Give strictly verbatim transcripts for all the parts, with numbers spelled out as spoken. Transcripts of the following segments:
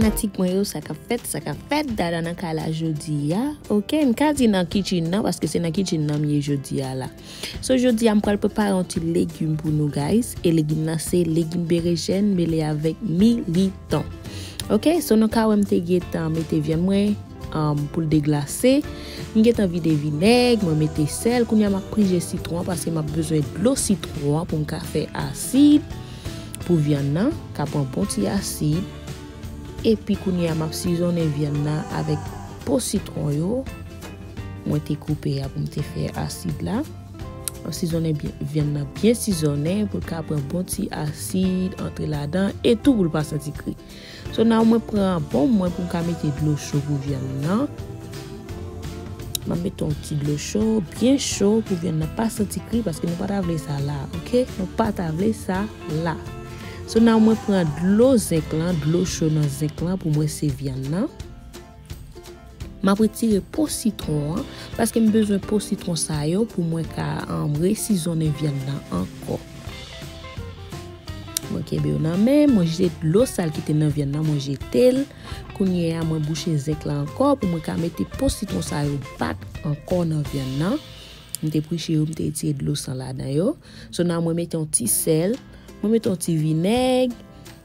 Fanatik mwen yo, sa k ap fèt, sa k ap fèt, Dada nan kay la jodi a. Oke, m ka di nan kitchen nan, paske se nan kitchen nan m ye jodi a la. So, jodi a, m pral prepare yon ti legim pou nou, guys. E legim nan se legim berejèn mele avèk militon. Oke, so nou ka wè m te gentan mete vyann mwen, um, pou l deglase. M gentan vide vinèg, mwen mete sèl. Kounye a, m ap prije sitwon an, paske m ap bezwen dlo sitwon an pou m ka fè asid pou vyann nan, ka pran bon ti asid. Epi kounye a, m ap sizonnen vyann nan avèk po sitwon yo mwen te koupe a pou m te fè asid la. M ap sizonnen byen, vyann nan byen sizonnen pou l ka pran bon ti asid antre ladan e tou pou l pa santi kri. So, now mwen pran bonm mwen pou m ka mete dlo cho pou vyann nan. M ap mete yon ti dlo cho, byen cho pou vyann nan pa santi kri, paske nou pa ta vle sa la, oke? Nou pa ta vle sa la. So, now mwen pran dlo zenk lan, dlo cho nan zenk lan pou mwen se vyann nan. M ap retire po sitwon an, paske m bezwen po sitwon sa yo pou mwen ka, um, resizonnen vyann nan ankò. Mwen kenbe yo nan men, mwen jete dlo sal ki te nan vyann nan, mwen jete l. Kounye a, mwen bouche zenk la ankò pou mwen ka mete po sitwon sa yo bat ankò nan vyann nan. M te priche yo, m te retire dlo san ladan yo. So, now mwen mete yon ti sèl, mwen mete yon ti vinèg.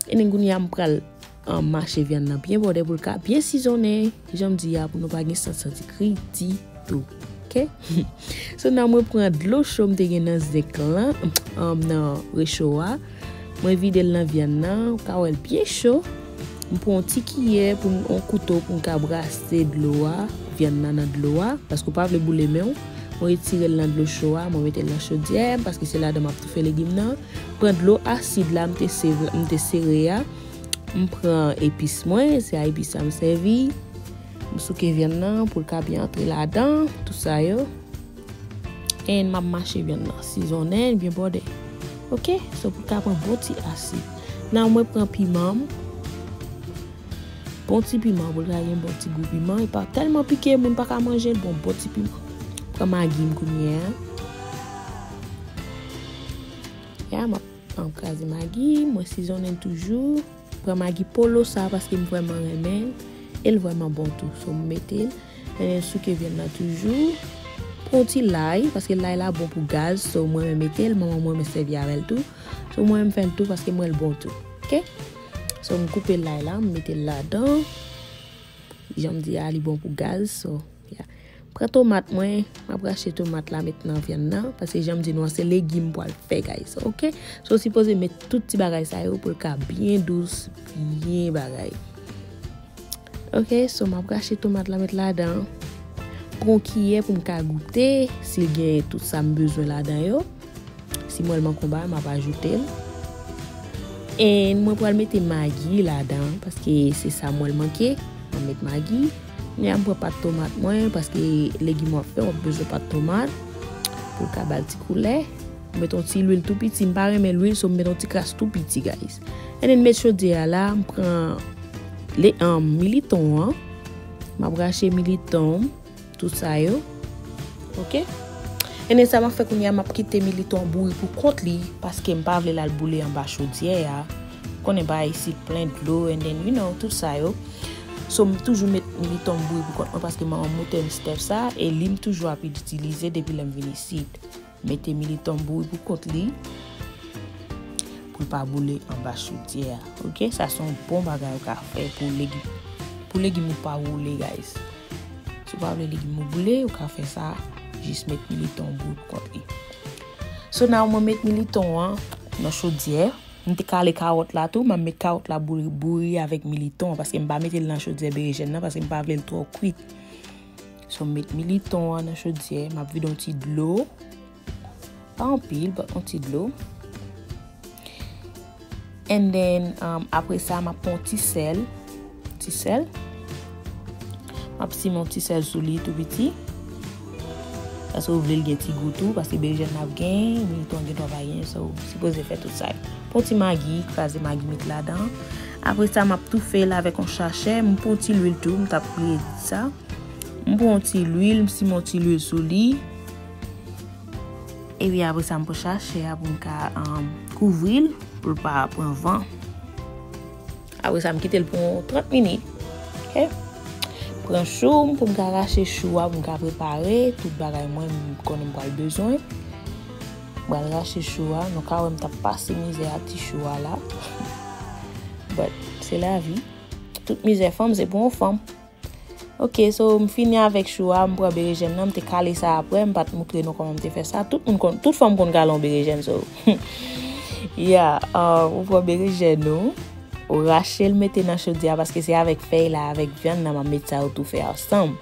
E nen kounye a, m pral, um, mache vyann nan byen bòdè pou l ka byen sizonnen. Jan m di a, pou nou pa gen sant santi kri ditou. Oke? So, now mwen pran dlo cho m te gen nan zenk lan, um, nan recho a. Mwen vide l nan vyann nan, ou ka wè l byen cho. M pran yon ti kiyè pou m, yon kouto pou m ka brase dlo a, vyann nan nan dlo a, paske ou pa vle boule men w. Mwen retire l nan dlo cho a, mwen mete l nan chodyè, paske se ladan m ap toufe legim nan. Pran dlo asid la, m te seve, m te sere a. M pran epis mwen, se a epis sa m sèvi. M souke vyann nan pou l ka byen antre ladan, tout sa yo. And m ap mache vyann nan, sizonnen l byen bòdè. Oke? So, pou l ka pran bon ti asid. Now mwen pran piman m. Bon ti piman, pou l ka gen bon ti gou piman. Li pa tèlman pike, moun pa ka manje l, bon, bon ti piman. Pran magi m kounye a. Ya, m ap, m ap kraze magi, mwen sizonnen l toujou. Pran magi polo sa, paske m vrèman renmen l. E l vrèman bon tou. So, m mete l. Mennen souke vyann nan toujou. Pran yon ti lay, paske lay la bon pou gaz. So, mwen menm mete l, manman mwen menm sèvi avè l tou. So, mwen menm fè l tou, paske m wè l bon tou. Oke? So, m koupe lay la, m mete l ladan. Jan m di a, li bon pou gaz. So, ya. Pran tomat mwen, m ap rache tomat la, met nan vyann nan, paske jan m di nou an, se legim m pral fè, guys. Oke? So, sipoze met tout ti bagay sa yo pou l ka byen dous, byen bagay. Oke, so m ap rache tomat la met ladan. Pran yon kiyè pou m ka goute si l gen tout sa m bezwen ladan yo. Si m wè l manke yon bagay, m ap ajoute l. And mwen pral mete magi ladan, paske se sa m wè l manke. M ap met magi. Kounye a m pran pat tomat mwen, paske legim w ap fè, w ap bezwen pat tomat pou l ka ba l ti koulè. M met yon ti lwil tou piti. M pa renmen lwil, so m met yon ti kras tou piti, guys. And then m met chodyè a la, m pran le, um, militon an. M ap rache militon, tout sa yo. Oke? And then sa m ap fè kounye a, m ap kite militon an bouri pou kont li, paske m pa vle l al boule anba chodyè a. Konnen bagay isit plen dlo, and then, you know, tout sa yo. So, m toujou met militon m bouri pou kont mwen, paske manman m montre m step sa, e li m toujou ap itilize depi lè m vin isit. Mete militon bouri pou kont li pou l pa boule anba chodyè a. Oke, sa se yon bon bagay ou ka fè pou legim, pou legim ou pa boule, guys. Si w pa vle legim ou boule, ou ka fè sa, jis met militon bouri pou kont li. So, now mwen met militon an nan chodyè. M te kale kawòt la tou, m ap met kawòt la bouri, bouri avèk militon an, paske m pa mete l nan chodyè berejèn nan, paske m pa vle l twò kwit. So, m met militon an nan chodyè, m ap vide yon ti dlo. Pa anpil, but yon ti dlo. And then, um, apre sa, m ap pran yon ti sèl. Ti sèl. M ap simen yon ti sèl sou li tou piti. Paske ou vle l gen ti gou tou, paske berejèn ap gen, militon gen dwa pa gen, so, sipoze fè tout sa yo. Pran yon ti magi, kraze magi, met ladan. Apre sa, m ap toufe l avèk yon sachè. M pran yon ti lwil tou, m t ap bliye di sa. M pran yon ti lwil, m simen yon ti lwil sou li. Epi apre sa, m pran sachè a pou m ka, um, kouvri l, pou l pa pran van. Apre sa, m kite l pou yon trant minit. Ok? Pran chou m pou m ka rache chou a, pou m ka prepare tout bagay mwen m konnen m pral bezwen. M pral rache chou a. Nou ka wè m t ap pase mizè ak ti chou a la. But, se lavi. Tout mizè fanm, se pou yon fanm. Ok, so m fini avèk chou a, m pran berejèn nan, m te kale sa apre, m pa t moutre nou kòman m te fè sa. Tout moun konn, tout fanm konn kale yon berejèn, so. Yeah, uh, ou pran berejèn ou, ou rache l mete nan chodyè a, paske se avèk fèy la, avèk vyann nan, m ap met sa yo toufe ansanm.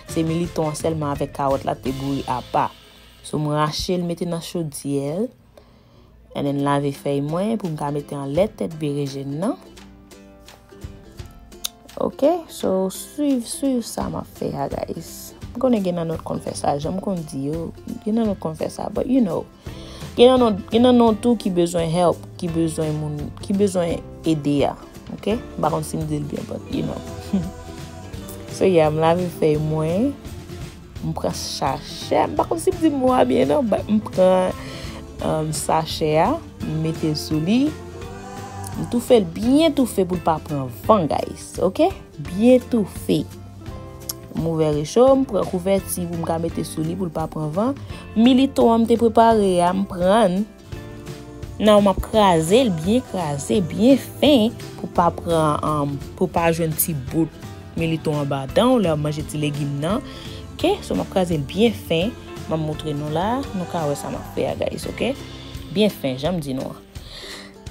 Se militon an sèlman avèk kawòt la te boure apa. So, m rache l mete nan chodyè. And then lave fèy mwen pou m ka mete anlè tèt berejèn nan. Ok, so swiv, swiv sa m ap fè a, guys. M konnen gen nan nou t konn fè sa, jan m konn di yo, gen nan nou t konn fè sa, but you know, gen nan nou, gen nan nou tou ki bezwen help, ki bezwen moun, ki bezwen ede a. Ok? M pa konn si m di l byen, but you know. So yeah, m lave fèy mwen. M pran sachè, m pa konn si m di mo a byen non, but m pran um, sachè a, m mete l sou li. M toufe l byen toufe pou l pa pran van, guys, ok? Byen toufe. M ouvè recho, m pran kouvèti pou m ka mete sou li pou l pa pran van. Militon an m te prepare a, m pran l. Now, m ap kraze l byen kraze, byen fen, pou pa pran, um, pou pa jwenn ti bout militon anba dan w lè w ap manje ti legim nan. Ok, so m ap kraze l byen fen. M ap moutre nou la, nou ka wè sa m ap fè a, guys, ok? Byen fen, jan m di nou an.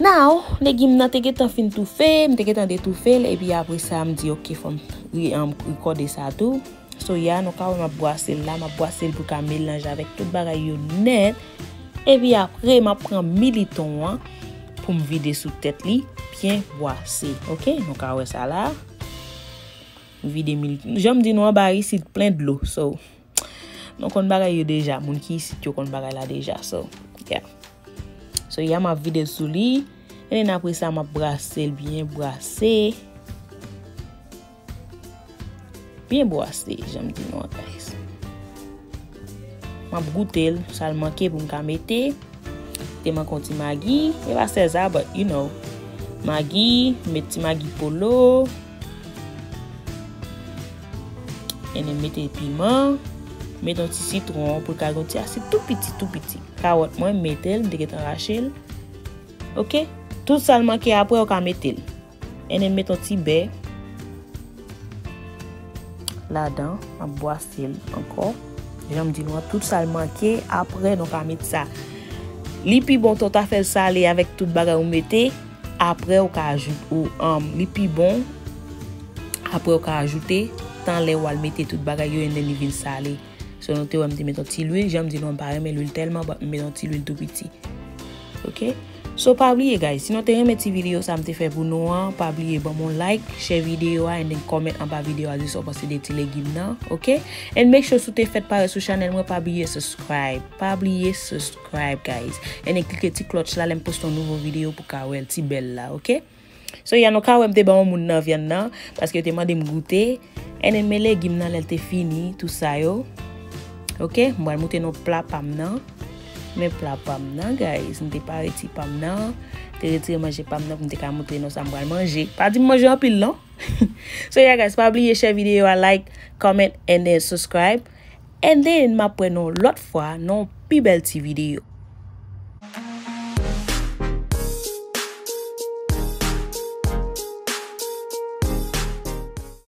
Now, legim nan te gentan fin toufe, m te gentan detoufe l, epi apre sa, m di, ok, fò m re-, um, rekòde sa tou. So, ya, nou ka wè m ap bwase l la, m ap bwase l pou ka melanje avèk tout bagay yo nèt. Epi apre, m ap pran militon an pou m vide sou tèt li, byen bwase. Ok, nou ka wè sa la. M vide militon. Jan m di nou anba isit plen dlo. So, nou konn bagay yo deja. Moun ki isit yo konn bagay la deja. So, yeah. So, ya m ap vide l sou li. And then apre sa, m ap brase l byen brase. Byen bwase, jan m di nou an, guys. M ap goute l, sa l manke pou m ka mete. Te manke yon ti magi, e pa sèl sa, but you know. Magi, met ti magi polo. And then mete piman, met yon ti sitwon pou l ka gen yon ti asid tou piti, tou piti. Kawòt mwen, m mete l, m te gentan rache l. Ok? Tout sa l manke apre, ou ka mete l. And then met yon ti bè ladan, m ap bwase l ankò. Jan m di nou an, tout sa l manke, apre nou ka met sa. Li pi bon tou ta fè l sale avèk tout bagay ou mete, apre ou ka ajoute, ou, um, li pi bon, apre ou ka ajoute, tan lè w al mete tout bagay yo, and then li vin sale. So, nou te wè m te met yon ti lwil, jan m di nou, m pa renmen lwil tèlman, but m met yon ti lwil tou piti. Ok? So, pa bliye, guys, si nou te renmen ti videyo sa m te fè pou nou an, pa bliye ban m yon like, share videyo a, and then comment anba videyo a, di sa w panse de ti legim nan, ok? And make sure si w te fèk parèt sou chanèl mwen, pa bliye subscribe. Pa bliye subscribe, guys. And then klike ti klòch la, lè m poste yon nouvo videyo pou ka wè l ti bèl la, ok? So, ya nou ka wè m te ban yon moun nan vyann nan, paske yo te mande m goute. And then men legim nan lè l te fini, tou sa yo. Ok, m pral moute nou pla pa m nan. Men pla pa m nan, guys. M te pare ti pa m nan. Te retire manje pa m nan pou m te ka moute nou sa m pral manje. Pa di m manje anpil, non. So, yeah, guys, pa bliye share videyo a, like, comment, and then subscribe. And then, m ap wè nou lòt fwa, nan yon pi bèl ti videyo.